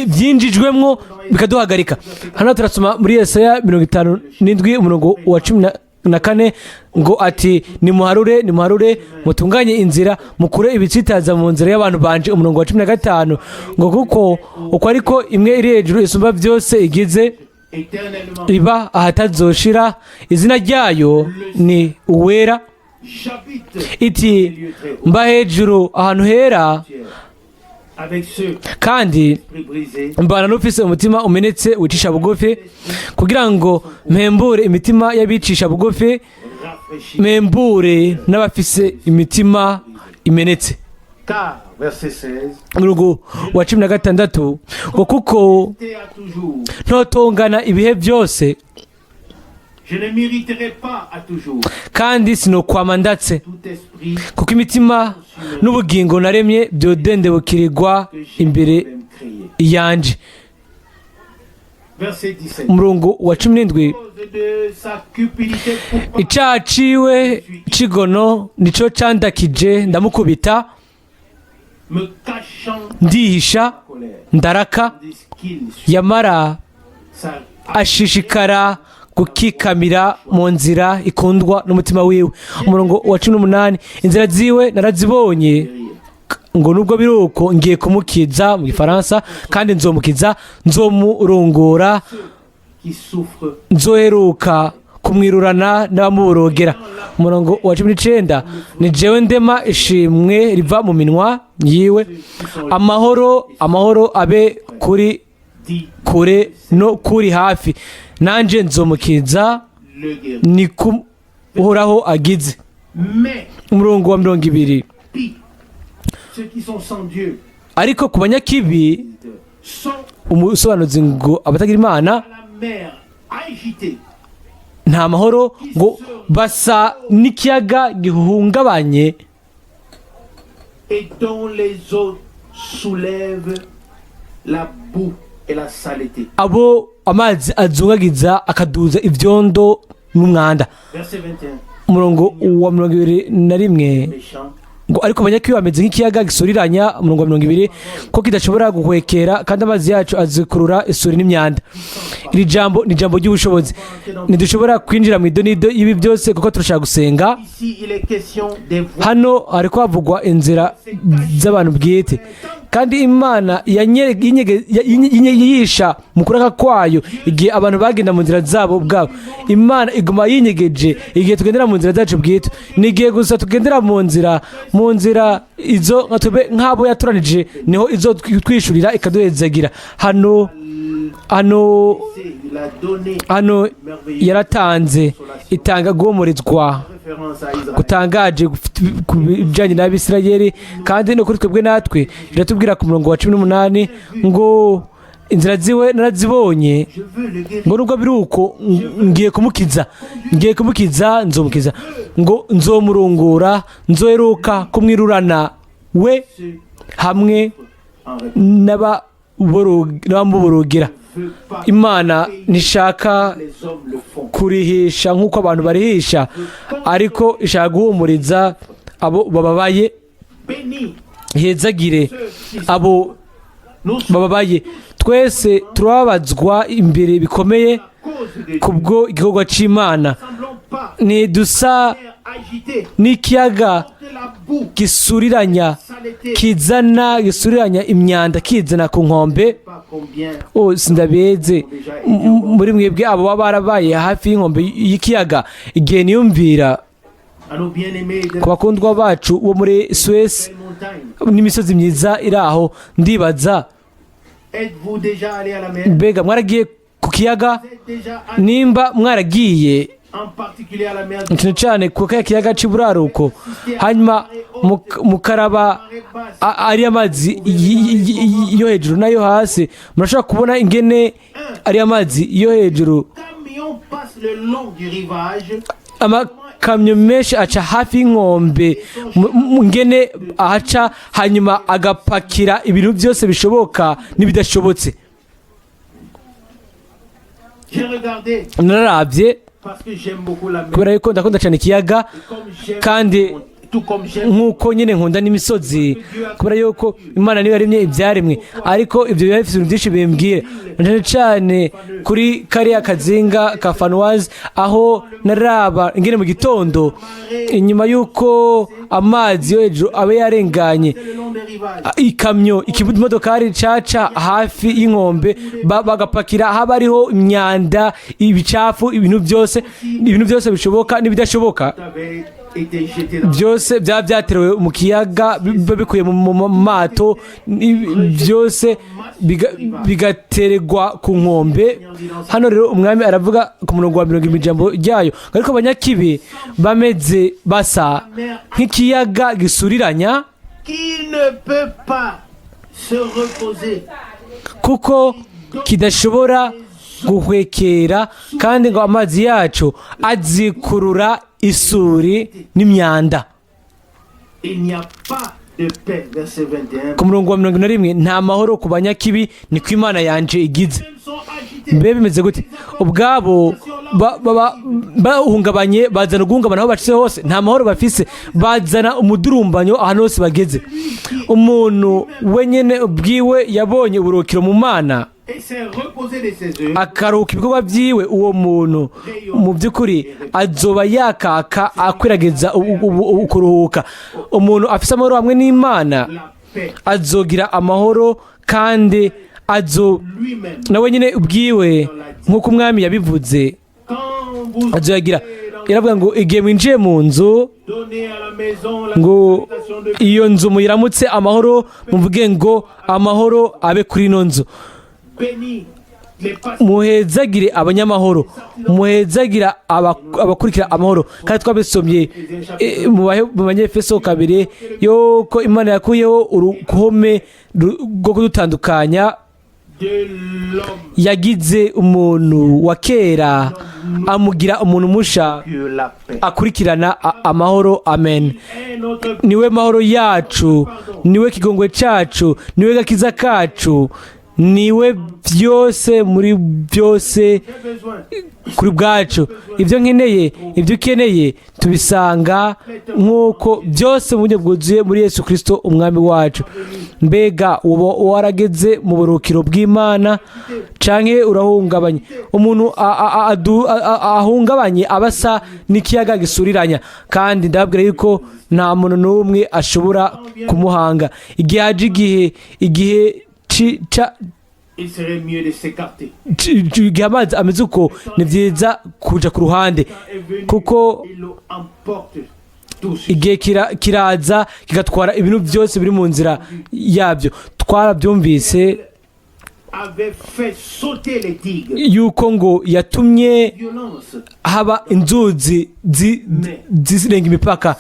Byinjijwemwo bikaduhagarika. Hano turasoma muri Yesaya 57 umurongo wa 14 ngo ati: "Nimuharure, nimuharure, mutunganye inzira, mukure ibitsitaza mu nzira y'abantu banje." Umurongo wa 15 ngo: "Kuko uko ariko imwe iri hejuru isumba byose igize, Éternellement, iba ahatazoshira, izina ryayo ni Uwera, j'habite iti: mba hejuru ahantu hera, avec ceux kandi esprits brisés, mbana n'ufise umutima umenetse wicisha bugufi, kugira ngo mpembure imitima y'abicisha bugufi, rafraîchis. mpembure n'abafise imitima imenetse." Car, verset 16, Umurongo wa 16 ngo: "Kuko t'es à toujours. ntotongana ibihe byose, Je ne m'irriterai pas à toujours. kandi sinokwama ndatse, Tout esprit kuko imitima n'ubugingo naremye byodendebukirirwa que j'ai imbere moi-même créé." yanje." Verset 17. Umurongo wa 17. Cause de sa cupidité coupable, Icaha ciwe cigono nico candakije, ndamukubita, me cachant ndihisha, colère. ndaraka, Tandis qu'il suit yamara sa ashishikara gukikamira mu nzira ikundwa n'umutima wiwe. Umurongo wa 18: "Inzira ziwe narazibonye," ngo nubwo biri uko ngiye kumukiza, mu Gifaransa, kandi nzomukiza, nzomurongora, qui souffre nzoheruka kumwirurana n'abamuborogera. Umurongo wa 19: "Ni jewe ndema ishimwe riva mu minwa yiwe. Amahoro, amahoro abe kuri dit kure no kuri hafi, nanje nzomukiza, le guéri. ni ku Uhoraho agize." Mais Umurongo wa 20. pis, ceux qui sont sans Dieu Ariko ku banyakibi, sont umusobanuzi ngo abatagira Imana, à la mer agitée, nta mahoro, ngo basa n'ikiyaga gihungabanye, et dont les eaux soulèvent la boue et la saleté. abo amazi azungagiza akaduza ibyondo n'umwanda. Verset 21. Umurongo wa 21. Méchant Ngo Ngo ariko abanyakibi bameze nk'ikiyaga gisuriranya, umurongo wa 20, ko kidashobora guhwekera, kandi amazi yacu azikurura isuri n'imyanda. Iri jambo ni ijambo ry'ubushobozi. Ntidushobora kwinjira mu idonido y'ibi byose kuko turashaka gusenga. Ici, il est question des voies. Hano hariko havugwa inzira z'abantu bwite, kandi Imana yiyisha mu kuraka kwayo igihe abantu bagenda mu nzira zabo ubwabo. Imana iguma yinyegeje igihe tugendera mu nzira zacu bwite. Ni igihe gusa tugendera mu nzira izo nka twebwe nk'abo yaturanije, niho izo twishurira ikaduhezagira. Hano Il a donné hano yaratanze, itanga guhumurizwa référence à Israël. gutangaje ku bijyanye n'Abisirayeli, kandi no kuri twebwe natwe. Iratubwira ku murongo wa 18 ngo inzira ziwe narazibonye, Je veux le guérir. ngo nubwo biri uko ngiye kumukiza, ngiye kumukiza, nzomukiza, ngo nzomurungura, nzoheruka kumwirurana we hamwe En réponse. n'abamuborogera. Ne veut pas Imana ntishaka les hommes le font. kurihisha nk'uko abantu barihisha, ariko ishaka guhumuriza abo bababaye. Bénis Hezagire ceux qui abo nous sommes bababaye. Twese turababazwa imbere bikomeye à cause de Dieu. kubwo igikorwa c'Imana. Ne semblons pas Ntidusa agiter n'ikiyaga de la boue gisuriranya, saleté. kizana gisuriranya imyanda, kizana ku nkombe. Pas combien Oh, sindabeze muri mwebwe abo baba barabaye hafi y'inkombe y'ikiyaga. Igihe niyumvira à nos bien-aimés de ku bakundwa bacu bo muri Suisse la montagne. n'imisozi myiza iri aho, ndibaza: Êtes-vous déjà allé à la mer? Mbega mwaragiye ku kiyaga? Vous êtes déjà allé Nimba mwaragiye en particulier à la mer du ikintu cyane ku kaya kiyaga c'iburaruko, hanyuma mukaraba ari amazi yo hejuru n'ayo hasi, murashobora kubona ingene ari amazi yo hejuru. Camion passe le long du rivage. Amakamyo menshi aca hafi y'inkombe, ngene ahaca, hanyuma agapakira ibintu byose bishoboka n'ibidashobotse. J'ai regardé Nararabye parce que j'aime beaucoup la mer. kubera yuko ndakunda cyane ikiyaga, Et comme j'aime, kandi tout comme j'aime nk'uko nyine nkunda n'imisozi, kubera yuko Imana niyo yaremye ibyaremwe. Ariko ibyo biba bifite ibintu byinshi bimbwira, cyane cyane kuri kariya kazinga ka Fanuwazi, aho naraba ingene mu gitondo, inyuma y'uko amazi yo hejuru aba yarenganye, le long des rivages. Ikamyo, ikimodokari caca hafi y'inkombe, bagapakira haba hariho imyanda, ibicafu, ibintu byose bishoboka n'ibidashoboka. Avait été jeté dans Byose byaba byaterewe mu kiyaga, biba bikuye mu mato, byose bigatererwa ku nkombe. Hano rero umwami aravuga ku murongo wa 70 ijambo ryayo, ariko abanyakibi bameze basa nk'ikiyaga gisuriranya, qui ne peut pas se reposer. kuko kidashobora guhwekera, kandi ngo amazi yacu azikurura isuri n'imyanda. Il n'y a pas de paix. Verset 21. Ku murongo wa 41, nta mahoro ku banyakibi, niko Imana yanje igize. Ils sont agités. Mbe bimeze gute? Ubwabo baba bahungabanye, bazana uguhungabana aho bacitse hose. Nta mahoro bafise, bazana umudurumbanyo ahantu hose bageze. Umuntu wenyine ubwiwe yabonye uburuhukiro mu Mana, Et s'est reposé de ses œuvres. akaruhuka ibikorwa byiwe, uwo muntu mu by'ukuri azoba yakaka akwiragiza ukuruhuka. Umuntu afise amahoro hamwe n'Imana La paix. azogira amahoro, kandi azo Lui-même. nawe nyine ubwiwe, nk'uko umwami yabivuze, Quand vous azoyagira. Yaravuga ngo igihe mwinjiye mu nzu, donnez à la maison la ngo salutation de iyo nzu muyiramutse amahoro, muvuge ngo amahoro abe kuri ino nzu. Bénis les pasteurs. Muhezagire abanyamahoro, muhezagira abakurikira amahoro. Kandi twabisomye mu Banyefeso 2 yuko Imana yakuyeho uruhome rwo kudutandukanya, De l'homme yagize umuntu wa kera, amugira umuntu musha que la paix. akurikirana amahoro. Amen. Est notre Niwe mahoro yacu, niwe kigongwe cyacu, niwe gakiza kacu, Niwe byose muri byose J'ai besoin. kuri bwacu. Ibyo nkeneye, ibyo ukeneye, tubisanga nk'uko byose mu buryo bwuzuye muri Yesu Kirisito Umwami wacu. Mbega uba warageze mu buruhukiro bw'Imana canke urahungabanye? Umuntu ahungabanye aba asa n'ikiyaga gisuriranya, kandi ndababwira yuko nta muntu n'umwe ashobora kumuhanga igihe haje igihe Il serait mieux de s'écarter. Igihe amazi ameze uko, ni byiza kuja ku ruhande, Est venu kuko et l'eau emporte tous. igihe kiraza kigatwara ibintu byose biri mu nzira yabyo. Twarabyumvise Avait fait sauter les digues. yuko ngo yatumye Violence haba inzuzi zirenga imipaka.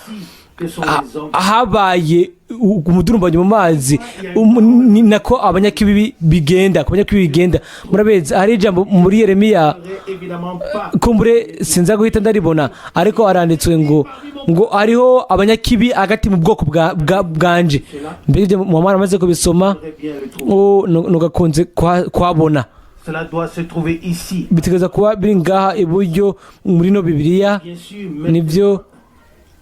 que sont les hommes. Habaye umudurumbanyo mu mazi. Ni nako abanyakibi bigenda, ku banyakibi bigenda. Murabizi, hari ijambo muri Yeremiya. Évidemment pas. Kumbure sinza guhita ndaribona, ariko aranditswe ngo hariho abanyakibi hagati mu bwoko bwanje. Mbega ibyo muba amaze kubisoma? Très bien le trouver. Oh, nugakunze kuhabona. Cela doit se trouver ici. Bitegereza kuba biri ngaha iburyo muri no Bibiliya. Bien sûr, mais Nibyo.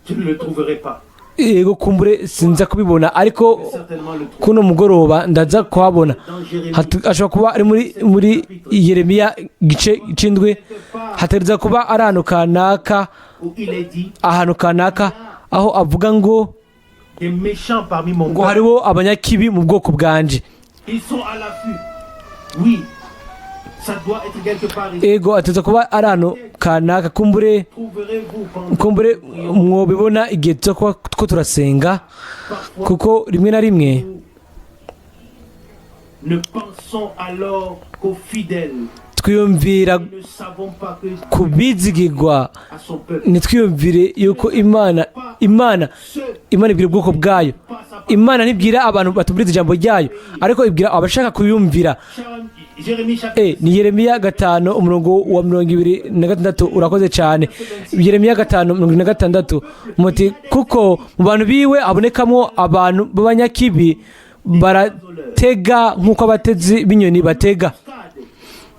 tu ne le trouverais pas. Yego, kumbure sinza kubibona, ariko Certainement le trouver. kuno mugoroba ndaza kuhabona. Dans Jérémie, Ashobora kuba ari muri Yeremiya gice c'indwi. Hategereza kuba ari ahantu kanaka, où il est dit ahantu kanaka aho avuga ngo des méchants parmi mon ngo peuple. hariho abanyakibi mu bwoko bwanje. Ils sont à l'affût. Oui, ça doit être quelque part ici. Ego, ateza kuba ari ahantu kanaka, kumbure. Trouverez-vous quand Kumbure mwobibona igihe tuza kuba two turasenga, parfois kuko rimwe na rimwe ne pensons alors qu'aux fidèles. Twiyumvira Nous ne savons pas que ku bizigirwa, à son peuple. ntitwiyumvire yuko Imana Ceux Imana ibwira ubwoko bwayo. passent à Imana ntibwira abantu batumviriza ijambo ryayo, ariko ibwira abashaka kuyumvira. Jérémie chapitre Ni Yeremiya 5, umurongo wa 26. Urakoze cyane. Yeremiya 5, 26, muti kuko mu bantu biwe habonekamo abantu b'abanyakibi, baratega nk'uko abatezi b'inyoni batega,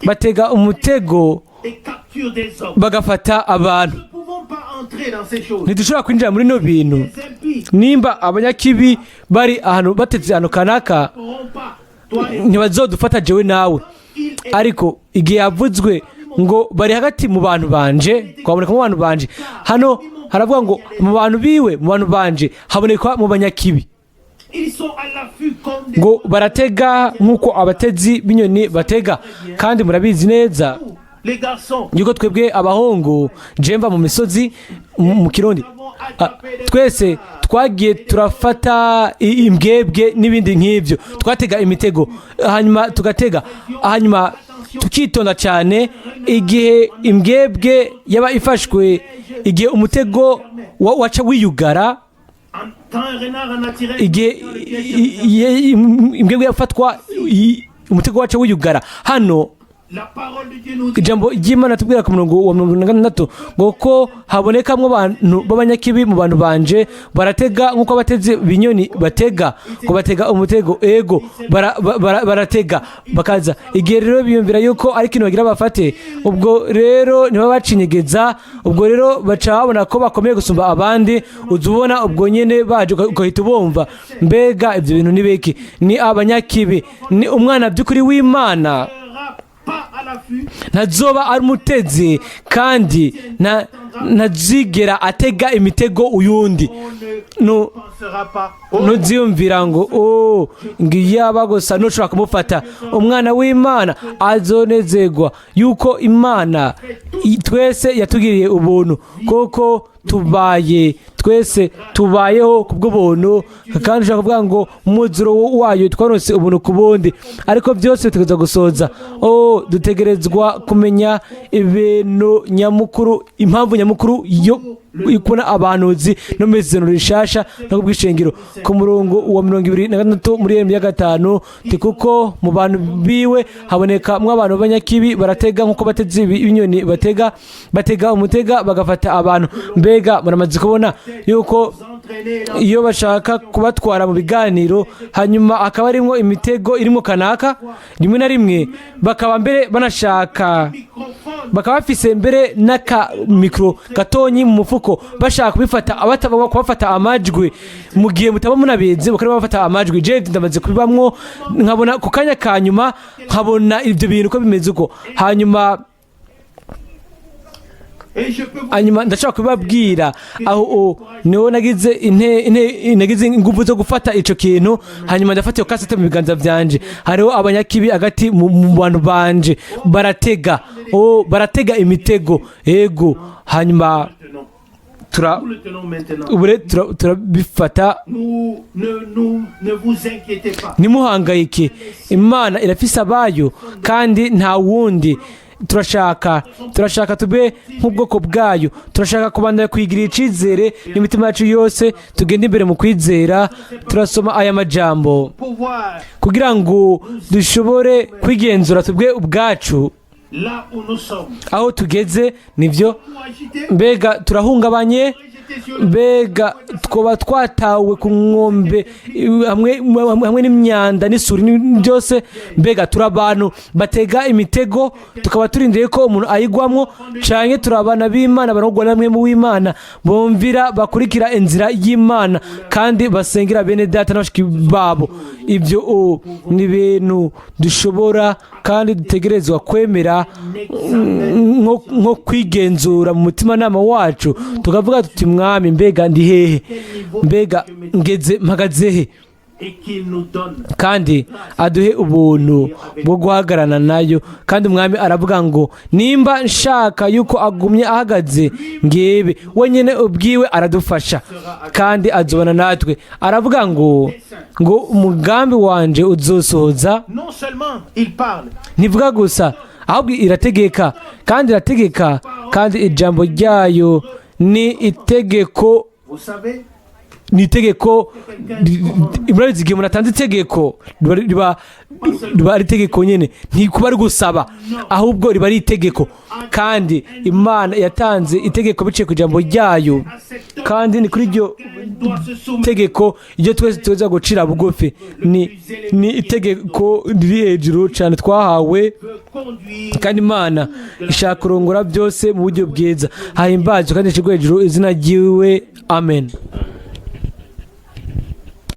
batega umutego et capture des hommes. bagafata abantu. Nous ne pouvons pas entrer dans ces choses. Ntidushobora kwinjira muri no bintu. Les impies Nimba abanyakibi bari ahantu bateze ahantu kanaka, ne pourront pas. Toi et ntibazodufata jewe nawe. il est Ariko igihe yavuzwe ngo bari hagati mu bantu banje, twaboneka mu bantu banje, hano haravuga ngo mu bantu biwe, mu bantu banje haboneka mu banyakibi. Ils sont à l'affût comme des Ngo baratega nk'uko abatezi b'inyoni batega. Kandi murabizi neza les garçons. yuko twebwe abahungu, jemva mu misozi mu Kirundi, twese twagiye turafata imbwebwe n'ibindi nk'ibyo. Twatega imitego, hanyuma tugatega, hanyuma tukitonda cyane. Igihe imbwebwe yaba ifashwe, igihe umutego waca wiyugara, Quand un renard en attirait, igihe imbwebwe yafatwa, umutego waca wiyugara. Hano la parole de Dieu nous dit ijambo ry'Imana tubwira ku murongo wa 66 ngo ko habonekamo abantu b'abanyakibi mu bantu banje, baratega nk'uko abatezi binyoni batega, ngo batega umutego. Ego, baratega bakaza. Igihe rero biyumvira yuko ari ikintu bagira bafate, ubwo rero niba bacinyegeza, ubwo rero baca babona ko bakomeye gusumba abandi. Uza ubona ubwo nyene baje, ugahita ubumva. Mbega ibyo bintu ni biki? Ni abanyakibi. Ni umwana by'ukuri w'Imana sera pas à l'affût ntazoba ari umutezi, kandi ntazigera atega imitego uyundi. On ne No, pensera pas. Oh, ntuziyumvira ngo oh, ngo iyaba gusa ntushobora kumufata. Umwana w'Imana azonezerwa yuko Imana twese yatugiriye ubuntu, kuko tubaye twese tubayeho ku bw'ubuntu. Kandi ushobora kuvuga ngo umwuzuro wayo twaronse ubuntu ku bundi, ariko byose bitegerezwa gusoza. Oh, dutegerezwa kumenya ibintu nyamukuru, impamvu nyamukuru yo kubona abahanuzi no mu isezerano rishasha no ku bw'ishengero. Ku murongo wa 26 muri Yeremiya 5 ti: "Kuko mu bantu biwe haboneka abantu b'abanyakibi, baratega nk'uko bateze inyoni batega, batega umutega bagafata abantu." Mbega muramaze kubona yuko Entraîner iyo bashaka kubatwara mu biganiro, hanyuma hakaba harimo imitego irimo kanaka, rimwe na rimwe bakaba mbere banashaka microphone bakaba bafise mbere n'aka mikoro gatonyi mu mufuko, bashaka kubifata abataba kubafata amajwi mu gihe mutaba munabizi, bakaba bafata amajwi? Je ndamaze kubibamwo, nkabona ku kanya ka nyuma, nkabona ibyo bintu ko bimeze uko, hanyuma Et je peux vous hanyuma ndashobora kubibabwira aho niho nagize inte inte nagize ingufu zo gufata ico kintu, hanyuma ndafata iyo kasete mu biganza vyanje. Hariho abanyakibi hagati mu bantu banje, baratega, baratega imitego. Ego, hanyuma tenons. tura Nous le tenons maintenant. ubu rero turabifata. Nous, ne, nous, ne vous inquiétez pas. Ntimuhangayike, Imana irafise abayo kandi nta wundi. Turashaka tube nk'ubwoko bwayo. Turashaka kubandanya kwigirira icizere n'imitima yacu yose, tugende imbere mu kwizera. Turasoma aya majambo Pouvoir kugira ngo dushobore kwigenzura tubwe ubwacu là où nous sommes. aho tugeze. Nibyo. Ou agité, Mbega turahungabanye? jeté sur le Mbega twoba twatawe ku nkombe hamwe n'imyanda n'isuri byose? Mbega turi abantu batega imitego, tukaba turindiriye ko umuntu ayigwamwo, canke turi abana b'Imana barongwa namwe mu w'Imana, bumvira, bakurikira inzira y'Imana kandi basengera bene data n'abashiki babo? Ibyo ni ibintu dushobora kandi dutegerezwa kwemera nko kwigenzura mu mutimanama wacu, tukavuga tuti: "Mwami, mbega ndi hehe? Mbega ngeze mpagaze he?" Et qu'il nous donne Kandi aduhe ubuntu bwo guhagararana nayo. Kandi umwami aravuga ngo: "Nimba nshaka yuko agumye ahagaze ngebe wenyine ubwiwe aradufasha kandi azobana natwe." Aravuga ngo umugambi wanje uzosohoza. Non seulement il parle, Ntivuga gusa, ahubwo irategeka, kandi irategeka, kandi ijambo ryayo ni itegeko. Vous savez, Ni itegeko. Murabizi, igihe umuntu atanze itegeko riba ari itegeko nyine, ntikuba ari gusaba, ahubwo riba ari itegeko. Kandi Imana yatanze itegeko biciye ku ijambo ryayo, kandi ni kuri iryo doit se soumettre. tegeko iryo twese tuza gucira bugufi. Ni itegeko riri hejuru cyane twahawe. Veut conduire Kandi Imana ishaka kurongora byose mu buryo bwiza. Hahimbazwe kandi ishyirwe hejuru izina ryiwe. Amen.